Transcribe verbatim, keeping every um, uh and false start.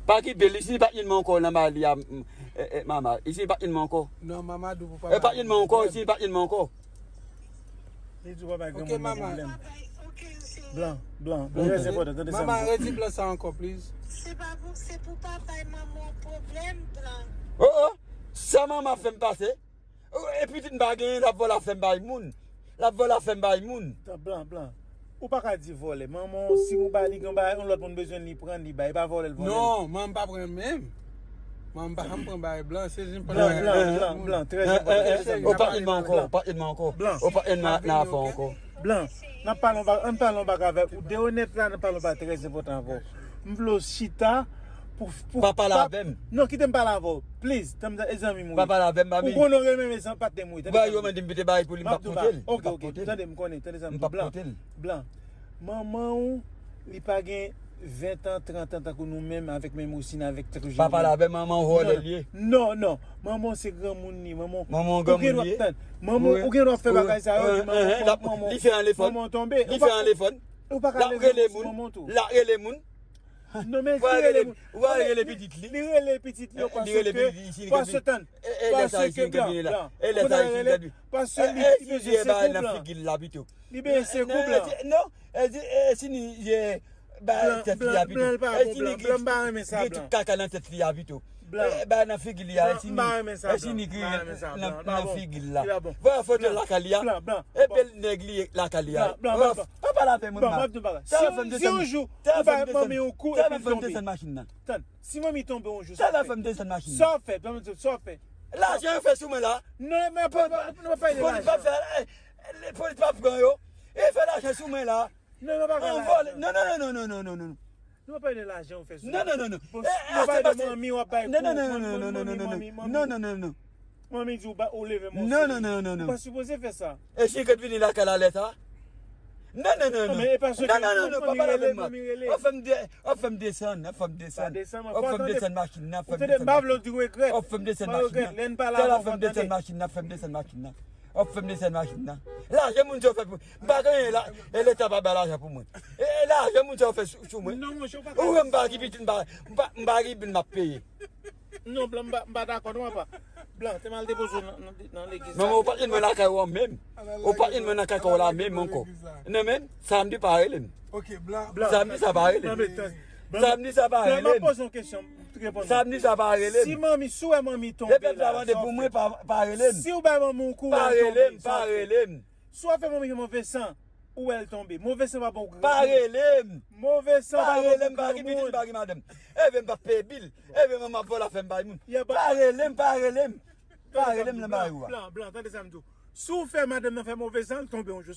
Pa kipe l, isi pa t yon mwen ankò nan bay li a, m, e, e, mama. Isi pa t yon mwen ankò. Non, mama di w pou pa bay li pwoblèm. E pa t yon mwen ankò, isi pa t yon mwen ankò. Li di w pa bay granmoun nan pwoblèm. Blan, blan, blan, trè enpòtan, tande sa m di. Mama, redi blan sa ankò, please. Se pa pou, se pou pa bay manman w pwoblèm, blan. Oh, oh, sa mama fè m pase. E pitit m pa genyen, l ap vòlè afè m bay moun. L ap vòlè afè m bay moun. Tan, blan, blan. Ou pa ka di vòlè. Manman w, si ou ba li gen bagay, yon lòt moun bezwen li pran, li bay. E pa vòlè l vòlè. Non, manman m pa pran menm. Manman m pa janm pran bagay blan. Se jen pran bagay blan. Blan, blan, blan, trè enpòtan. Ou pa ede m ankò, ou pa ede m ankò. Blan. Ou pa ede m nan afè ankò. Blan, n ap pale yon bagay, ann pale yon bagay avèk ou. De onèt la, n ap pale yon bagay trè enpòtan avè w. M vle w chita pou, pou... Pa pale avè m. Non, kite m pale avè w. Please, tanm e zanmi m ou ye. Pa pale avè m, mami. Ou konnen w renmen men zanmi patnè m ou ye. Tande sa m di w. Ba yo mande m pete bagay pou li, m p ap pote l. Ok, ok, tande, m konnen, tande sa m di w. M p ap pote l. Blan, manman w, li pa gen ven tan, trant an tankou nou menm avèk menm rosin, avèk tankou Jimmy. Pa pale avè m, manman w vòlè l ye. Non, non, manman w se granmoun li, manman w. Manman w granmoun li ye. Manman w, ou gen dwa fè bagay sa yo, manman w, manman w, manman w tonbe. Li fè anlefòn. Li fè anlefòn. Ou pa ka leve pou manman w tou. L ap rele moun. L ap rele moun. Non, men li rele moun. Ou pa rele pitit li. Li rele pitit li, paske, paske tann. E, e, lè sa isi ke vini la. E, lè sa isi ke vini. Paske li, li bezwen sekou blan. Li bezwen sekou blan. Non, e, e, e, si ni, e, ba tèt li a pito. E, si ni, blan, m pa renmen sa, blan. Gen tout kaka nan tèt li a pito. Blan. E, ba nan figi li a, e, si ni, e, si ni ki nan, nan figi l la. Vwa foto lakay li a. Blan, blan. E bèl nèg li lakay li a. Blan, blan, blan. Pa pale avè mwen, blan, m ap di w bagay. Si, si yon jou ou bay manmi yon kou epi l tonbe. Tann, si manmi tonbe yon jou, sa w fè? Sa w fè? Sa w fè? Lajan yo fè sou mwen la. Non, men pa, pa, pa, nou pa pale de lajan. Polis pa fè, eh, polis pa pran yo. E fè lajan sou mwen la. Non, non, pa pale de lajan. Non, non, non. Nou pa pale de lajan yo fè sou mwen. Non, non, non, non. Nou pale de manmi w ap bay kou. Non, non, non, non. Manmi di w ba, ou leve mwen. Non, non, non, non, non. Ou pa sipoze fè sa. E si ke vini lakay la lè sa? Non, non, non, non. Non, men e pa sa ke manmi rele, manmi rele. W ap fè m de-, w ap fè m desann, w ap fè m desann. W ap fè m desann machin nan, w ap fè m desann machin nan. W ap fè m desann machin nan. Lè n pale avè w, w ap tande. W ap fè m desann machin nan, w ap fè m desann machin nan. W ap fè m desann machin nan. Lajan moun sa yo fè pou, m pa genyen la, e leta pa bay lajan pou mwen. E, e lajan moun sa yo fè sou, sou mwen. Non, monchè, ou pa ka di sa. Ou wè m pa ki pitit, m pa, m pa, m pa ki bil m ap peye. Non, blan, m pa, m pa dakò non, papa. Blan, te m al depoze w nan, nan, nan legliz la. Manman, ou pa t jwenn mwen lakay ou an menm. Ou pa t jwenn mwen nan kaka w la menm ankò. Non, men, samdi pa rele m. Ok, blan. Samdi sa pa rele m. Samdi sa pa rele m. Blan, m ap poze yon kesyon, reponn mwen. Samdi sa pa rele m. Si manmi, si w wè manmi tonbe la, sa w fè? Depi l ta mande pou mwen, pa, pa rele m. Si w bay manmi w kou, pa rele m, pa rele m. Si w ap fè manmi fè move san, ou wè l tonbe. Move san pa bon pou granmoun. Pa rele m. Move san pa bon pou granmoun. Pa rele m, m pa gen pitit, m pa gen madanm. Ebyen, m p ap peye bil. Ebyen, manman ap vòlè afè m bay moun. Pa rele m, pa rele m. Pa rele m nan bagay ou a. Blan, blan, tande sa m di w. Si w fè madanm nan fè move san, l tonbe yon jou.